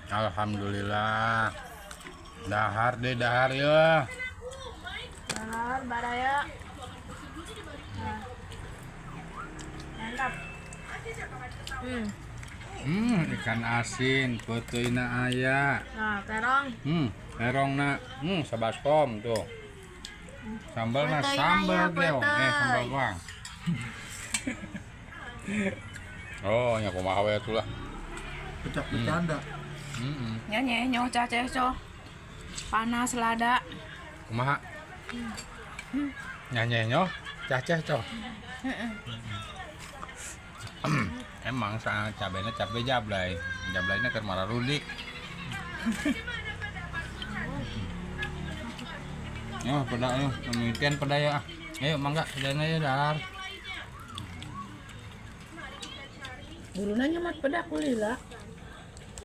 Alhamdulillah. Dahar deh, dahar ya. Dahar baraya. Nah. Mantap. Ikan asin, peuteuyna aya. Nah, terong. Terongna, sabaskom tuh. Sambalna Peuteuyna sambal aya, gleong, peuteuy. Sambal bawang. Oh, nya kumaha we atuh lah. Pecak bercanda. Nyanyi nyoh caceh coh. Panas lada. Kumaha? Nyanyi nyoh, caceh coh. Emang sa cabenya cabe jablay. Jablayna keur mararulik. Yo, peda yo, pemimpian peda ya. Ayo mangga pedana ya dahar. Guru nanya mat peda kulila.